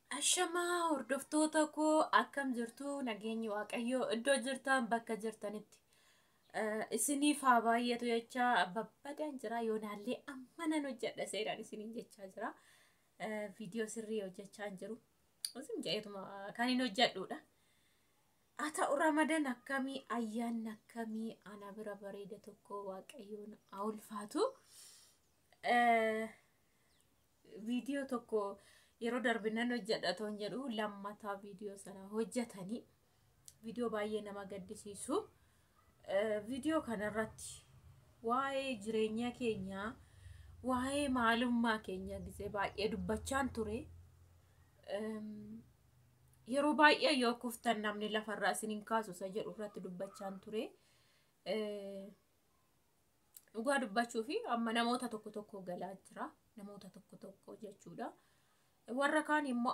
Ashamaa hordoftoota koo, akkam jirtu? Nageenyi Waaqayyoo iddoo jirtan bakka jirtanitti isiniif haa baay'atu jecha babbadaan jira. Yoonaallee amma nan hojjedha, seeraan isiniin jechaa jira. Viidiyoo sirrii hojjechaa hin jiru. Isin jedheetuma kan hin hojjedhudha. Haa ta'u, Ramadan akkamii, ayyaanni akkamii? Ana bira bareeda tokko, Waaqayyoon haa ulfaatu. Viidiyoo tokko yeroo darbe nan hojjedha toon jedhu, lammataa viidiyoo sana hojjetanii, viidiyoo baay'ee nama gaddisiisu. Viidiyoo kanarratti waa'ee jireenya keenyaa, waa'ee maalummaa keenya gisee baay'ee dubbachaan ture. Yeroo baay'ee yoo kuftan namni lafarraa isiniin kaasu isa jedhu irratti dubbachaan ture. Dhugaa dubbachuu fi amma namoota tokko tokko galaa jira. Namoota tokko tokko jechuudha. Warra kaan immoo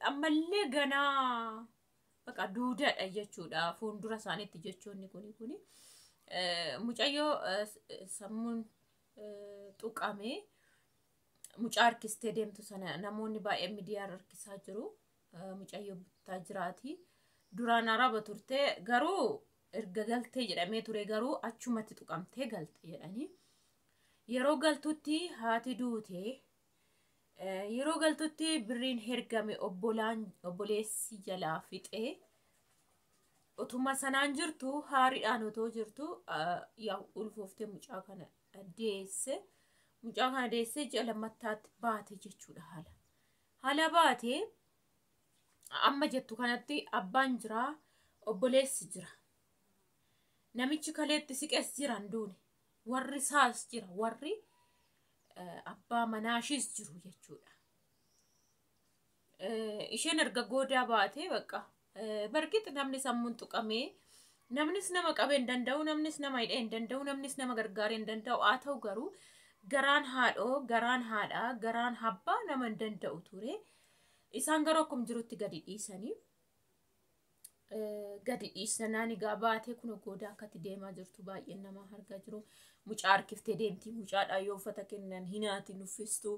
ammallee ganaa baqa duudadha jechuudha. Fuuldura isaaniitti jechoonni kuni. Mucayyoo sammuun tuqamee mucaa harkistee deemtu sana namoonni baay'een miidiyaa harkisaa jiru. Mucayyoo buttaa jiraati. Duraan Araba turte, garuu erga galtee jedhamee ture, garuu achumatti tuqamtee galte jedhanii. Yeroo galtutti haati duute. Yeroo galtutti birriin hergame obbolaan obboleessi jalaa fixee, utuma sanaan jirtu, haariidhaan otoo jirtu, yaa ulfooftee mucaa kana deesse. Mucaa kana deessee ji'a lammattaatti baate jechuudha haala. Haala baate amma jettu kanatti abbaan jira, obboleessi jira. Namichi kaleetti siqes jira, hin duune. Warri isaas jira, warri abbaa manaashiis jiru jechuudha. Isheen erga goodaa baatee bakka bargit namni sammuun tuqamee, namnis nama qabee hin danda'u, namnis nama hidhee hin danda'u, namnis nama gargaaree hin danda'u. Haa ta'u garuu garaan haadhoo, garaan haadhaa, garaan abbaa nama hin danda'u ture. Isaan garuu akkuma jirutti gadi dhiisanii. Gadi dhiisanaan egaa baatee kun goodaa akkatti deemaa jirtu baay'een nama argaa jiru. Mucaa harkiftee deemti. Mucaadhaan yoo uffata kennan hinaati nuffistu,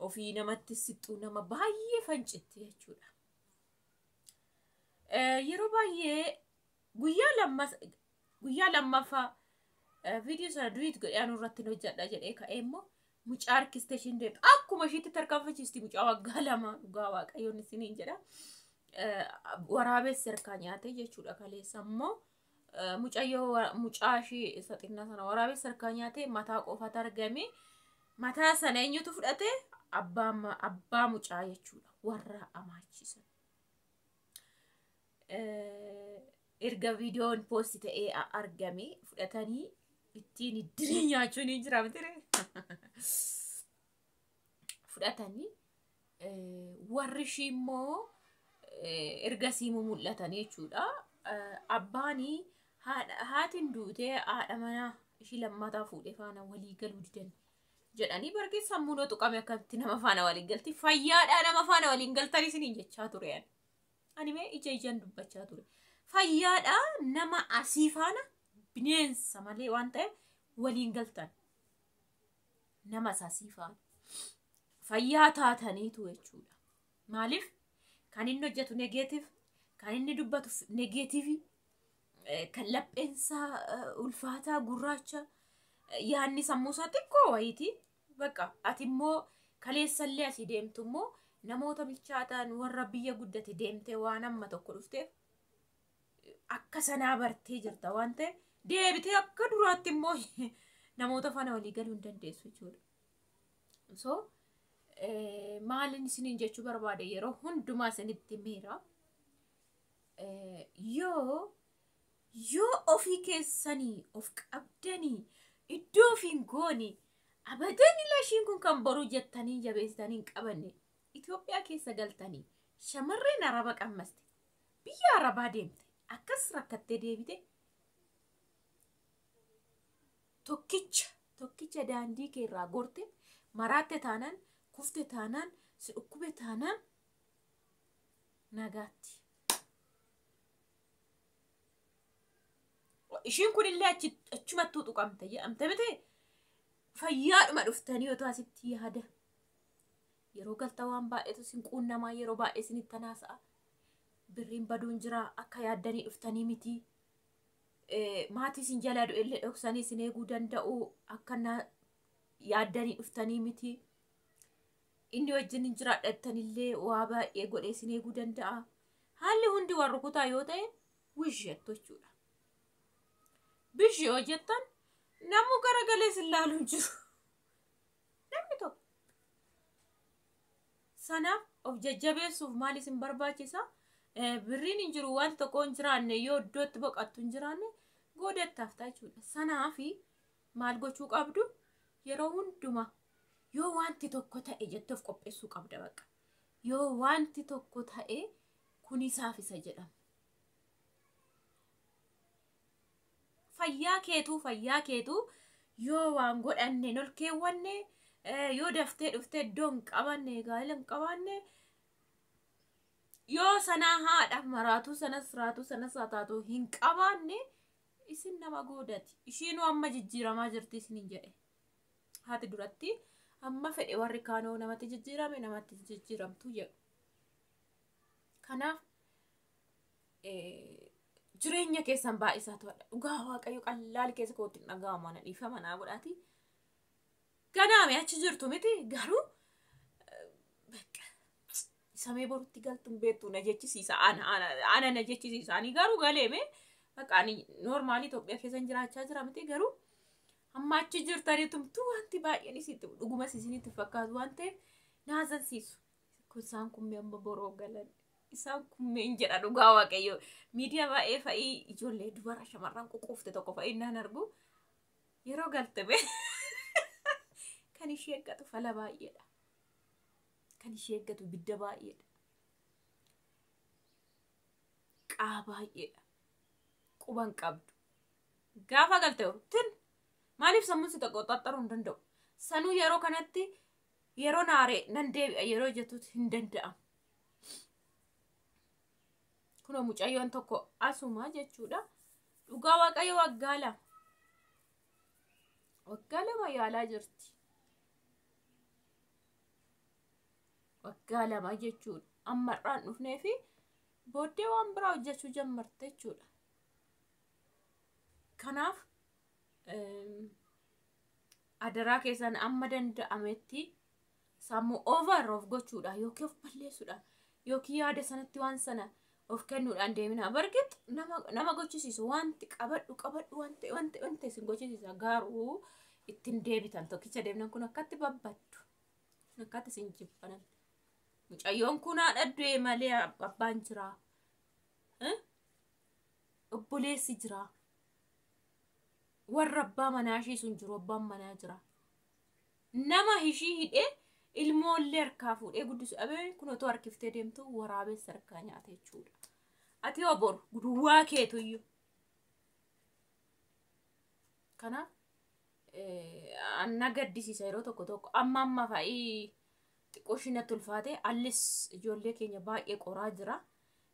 ofii namatti sixxu, nama baay'ee fancitti jechuudha. Yeroo baay'ee guyyaa lammaffaa viidiyoo sana duet godhee anu irratti hojjedha jedhee ka'ee immoo mucaa harkistee ishiin deemtu akkuma ishiitti tarkaanfachiisti, mucaa waggaa 2, dhugaa Waaqayyoon isiniin jedha. Waraabessi harkaa nyaate jechuudha. Kaleessa immoo mucayyoo, mucaa ishii isa xinnaa sana waraabessi harkaa nyaate, mataa qofatu argame. Mataa sana eenyutu fudhate? Abbaa mucaa jechuudha, warra amaachisan. Erga viidiyoon post ta'ee argame fudhatanii ittiin iddirii nyaachuun ni jira miti? Fudhatanii warri ishii immoo ergasii mul'atan jechuudha. Abbaanii haatiin duutee haadha manaa ishii lammataa fuudhee faana walii galuu didan jedhanii. Bargee sammuun tuqame akkamitti nama faana waliin galti? Fayyaadhaa nama faana waliin galtanii isiniin jechaa ture ani. Ani mee ija ijaan dubbachaa ture. Fayyaadhaa nama asii faana bineensa malee waan ta'eef waliin galtan. Nama asii faana. Fayyaa taataniitu jechuudha. Maaliif? Kan inni hojjetu negative, kan inni dubbatu negative, kan lapheensaa ulfaataa gurraacha, yaadni sammuusaa xiqqoo wayiiti. Bakka ati immoo kaleessallee asii deemtu immoo namoota bilchaataan warra biyya guddate deemtee waan amma tokko dhufteef akka sanaa bartee jirta waan ta'eef, deebitee akka duraatti immoo namoota faana walii galuu hin dandeessu jechuudha. So maalin isiniin jechuu barbaade, yeroo hundumaa isinitti miira. Yoo ofii keessanii of qabdanii iddoo ofiin goone, abadan ishiin kun kan boruu jettanii jabeessitanii hin qabanne, Itoophiyaa keessa galtanii shamarreen Araba qammaste, biyya Arabaa deemte, akkas rakkattee deebite, tokkicha tokkicha daandii keerraa gorte maraatte taanaan, kufte taanaan, si dhukkube taanaan, nagaatti. Ishiin kunillee achumattuu tuqamte jedhamte miti? Fayyaadhuma dhuftanii otoo asitti yaada Yeroo galta waan baay'eetu isin quunnamaa, yeroo baay'ee isinitti tanaasa'a. Birriin baduun jira, akka yaaddanii dhuftanii miti. Maatii isin jalaa du'ellee dhoksanii isin eeguu danda'u, akka yaaddanii dhuftanii miti. Inni wajjin hin jiraadhattanillee waa baay'ee godhee isin eeguu danda'a. Haalli hundi warra rukutaa yoo ta'e wishettu jechuudha. Bishii yoo jettan namuu garagalee isin laaluu hin jiru. Namni tokko. Sanaaf of jajjabeessuuf maal isin barbaachisa? Birriin hin jiru, wanti tokko hin jiraanne, yoo iddootti boqottu hin jiraanne goodattaaf ta'a jechuudha. Sanaafi maal gochuu qabdu? Yeroo hundumaa yoo wanti tokko ta'e jettee of qopheessuu qabda baqa. Yoo wanti tokko ta'e kun isaaf isa jedhama. Fayyaa keetuu yoo waan godhanne ol keewwanne, yoo daftee dhuftee iddoo hin qabanne, gaa'ela hin qabaanne, yoo sanaa haadha maraatuu sanas raatuu sanas haa taatu hin qabaanne, isin nama goodati. Ishiinuu amma jijjiiramaa jirti isiniin jedhe. Haati duratti amma fedhe warri kaanoo namatti jijjiirame namatti jijjiiramtu jedhu. Kanaaf jireenya keessan baay'isaa to'adha. Dhugaa Waaqayyo qallaali keessa kootti hin dhaga'amu, ana dhiifama naa godhaati. Ganaame achi jirtu miti garuu bakka samee borutti galtu hin beektu na jechisiisa, ana na jechisiisa. Ani garuu galeeme bakka ani noormaalii Itoophiyaa keessa jiraachaa jira miti, garuu amma achi jirtanii tumtuu wanti baay'een isitti dhugumas isinitti fakkaatu waan ta'eef na hazansiisu. Isaan kummee amma boroo galan. Isaan kummeen jedha dhugaa Waaqayyo. Miidiyaa baay'ee fa'ii ijoollee dubara shamarran ququufte tokko fa'ii naan argu. Yeroo galte kan ishee eeggatu fala baay'eedha. Kan ishee eeggatu ibidda baay'eedha. Qaa baay'eedha. Quban qabdu. Gaafa galte tin maaliif sammuun si tokko xaxxaruu hin danda'u. Sanuu yeroo kanatti yeroo naaree nan deebi'a yeroo jettutti hin danda'amu. Kunoo mucayyoon tokko asuma jechuudha. Dhugaa Waaqayyo waggaa 2. Waggaa 2 yaalaa jirti. Waggaa 2 jechuudha. Amma irraan dhufnee fi booddee waan biraa hojjechuu jammarte jechuudha. Kanaaf adaraa keessan amma danda'ametti sammuu over of gochuudha yookiin of balleessuudha yookiin yaada sanatti waan sana of kennuudhaan deemina. Bargit nama gochisiisu wanti qabadhu qabadhu wanti wanti wanti isin gochisiisa, garuu ittiin deebitan tokkicha deemnan kun akkatti babbaddu, akkatti isin jibbanan. Mucayyoon kun haadha du'e malee abbaan jira, obboleessi jira, warra abbaa manaa ishii sun jiru, abbaan manaa jira. Nama ishii hidhee ilmoollee harkaa fuudhee guddisu dhabee kun otoo harkiftee deemtu waraabessa harkaa nyaata jechuudha. Ati yoo boru duwwaa keetuyyuu. Kanaaf na gaddisiisa yeroo tokko tokko amma amma fa'ii xiqqoo ishii natti ulfaate, allis ijoollee keenya baay'ee qoraa jira.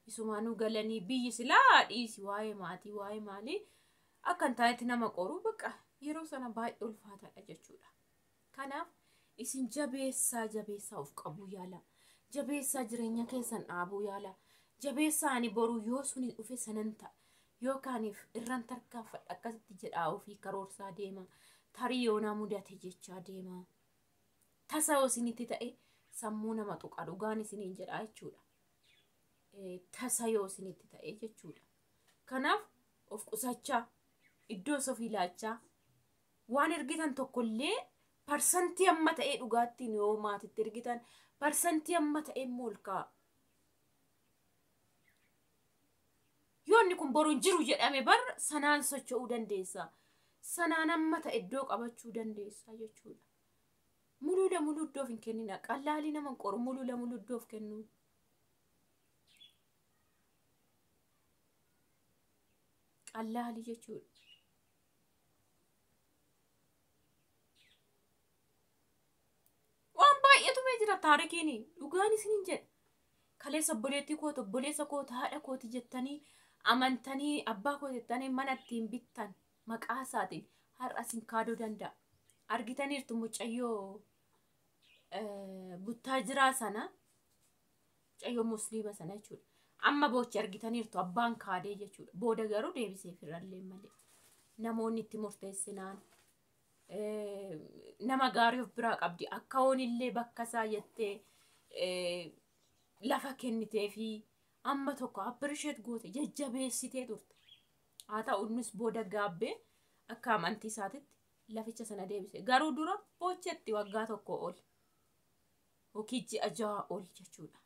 Isumaanuu galanii biyyi silaa dhiisi, waa'ee maatii waa'ee maalii akka hin taanetti nama qoru bakka yeroo sana baay'ee ulfaataadha jechuudha. Kanaaf isin jabeessaa jabeessaa of qabuu yaala. Jabeessaa jireenya keessan dhaabuu yaala. Jabeessaa ani boru yoo suni dhufe sanan ta'a. Yookaaniif irraan tarkaanfadha akkasitti jedhaa ofii karoorsaa deema. Tarii yoo na mudate jechaa deema. Tasa yoo isinitti ta'e sammuu nama tuqa, dhugaan isiniin jedhaa jechuudha. Tasa yoo isinitti ta'e jechuudha. Kanaaf of qusachaa, iddoo ofii laachaa, waan ergitan tokkollee parsantii amma ta'ee dhugaattiin yoo maatitti ergitan parsantii amma ta'e immoo ol kaa'a. Yoo inni kun boru hin jiru jedhame bar sanaan socho'uu dandeessa. Sanaan amma ta'e iddoo qabachuu dandeessa jechuudha. Muluu lamuluu iddoof hin kennina. Qallaalii nama qoru muluu lamuluu iddoof kennu. Qallaalii jechuudha. Waan baay'eetu mee jira taarikiin, dhugaan isiniin jedha. Kaleessa obboleettii kooti, obboleessa kooti, haadha kooti jettanii amantanii, abbaa kooti jettanii mana ittiin bittan maqaa isaatiin har'a isin kaaduu danda'a. Argitaniirtu mucayyoo Buttaa jiraa sana mucayyoo musliima sana jechuudha. Amma boochi argitaniirtu abbaan kaadee jechuudha. Booda garuu deebisee firallee malee. Namoonni itti murteessinaan nama gaarii of biraa qabdi. Akka hoonillee bakka isaa jettee lafa kennitee fi amma tokko appreciate goote jajjabeessitee turte. Haa ta'u innis booda gaabbee akka amantii isaatitti laficha sana deebise. Garuu dura boochetti waggaa 1 ol yookiin ji'a 6 ol jechuudha.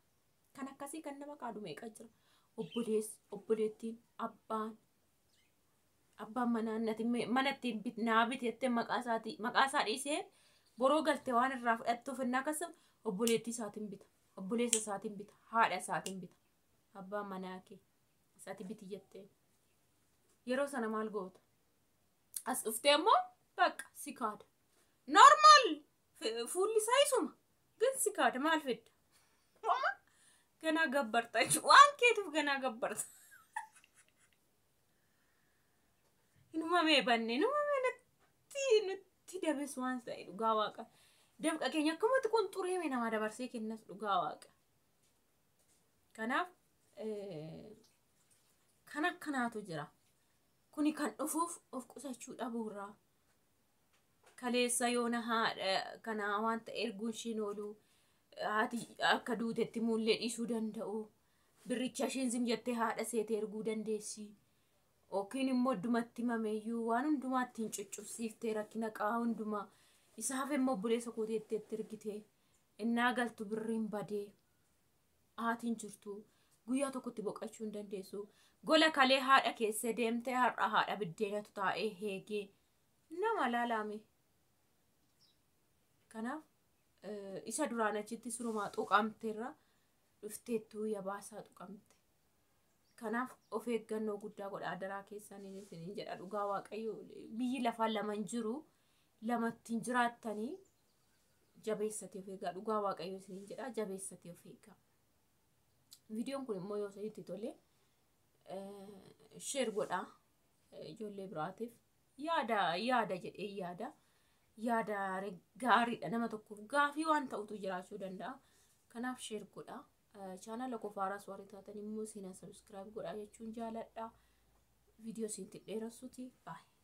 Kan akkasii kan nama kaadu meeqa jira? Obboleessi, obboleettiin, abbaan manaa manatti naa biteettee maqaa isaa dhiisee boroo galtee waan irraa fudhattuuf innaa akkasuma obboleettii isaatiin bita, obboleessa isaatiin bita, haadha isaatiin bita. Abbaan manaa kee isaati biti jettee yeroo sana maal goota? As dhuftee immoo bakka si kaada. Normaal fuulli isaa isuma ግን si kaada maal fedda? Ganaa gabbarta waan keetiif ganaa gabbarta. Inuma banne inuma nutti dabes waan ta'e dhugaa waaqa. Dafqa keenya akkamatti qunxuree nama dabarsee kennas dhugaa waaqa. Kanaaf kan akkanaatu jira. Kuni kan dhufuuf of qusachuu dhabuurraa. Kaleessa yoona haadha kanaa waan ta'e erguun ishiin oolu haati akka duutetti muullee dhiisuu danda'u. Birricha ishiin zim jettee haadha seete erguu dandeessi. Yookiin immoo addumatti mameeyyuu waan hundumaa ittiin cuccubsiiftee rakkina qaa hundumaa isaaf immoo obboleessa kooteetti ergitee innaa galtu birriin badee haatiin jirtu guyyaa tokkotti boqochuu hin dandeessu. Gola kalee haadha keessa deemtee har'a haadha biddeenatu taa'ee heegee nama laalame. Kanaaf isa duraan achitti surumaa tuqamteerra dhufteettuu yabaasaa tuqamte. Kanaaf of eeggannoo guddaa godha adaraa keessaniin isiniin jedha dhugaa waaqayyo biyyi lafaa lama hin jiru lamatti hin jiraattanii jabeessatee of eegaa dhugaa waaqayyo isiniin jedha jabeessatee of eegaa. Viidiyoon kun immoo yoo isinitti tole sheer godhaa ijoollee biraatiif yaada jedhee yaada gaariidha nama tokkoof gaafii waan ta'utu jiraachuu danda'a. Kanaaf sheer godhaa. Chaanala kofaaraas warri taatan immoo seenaa sabiskiraayib godhaa jechuun jaaladha. Viidiyoo isinitti dheeressuuti baay'ee.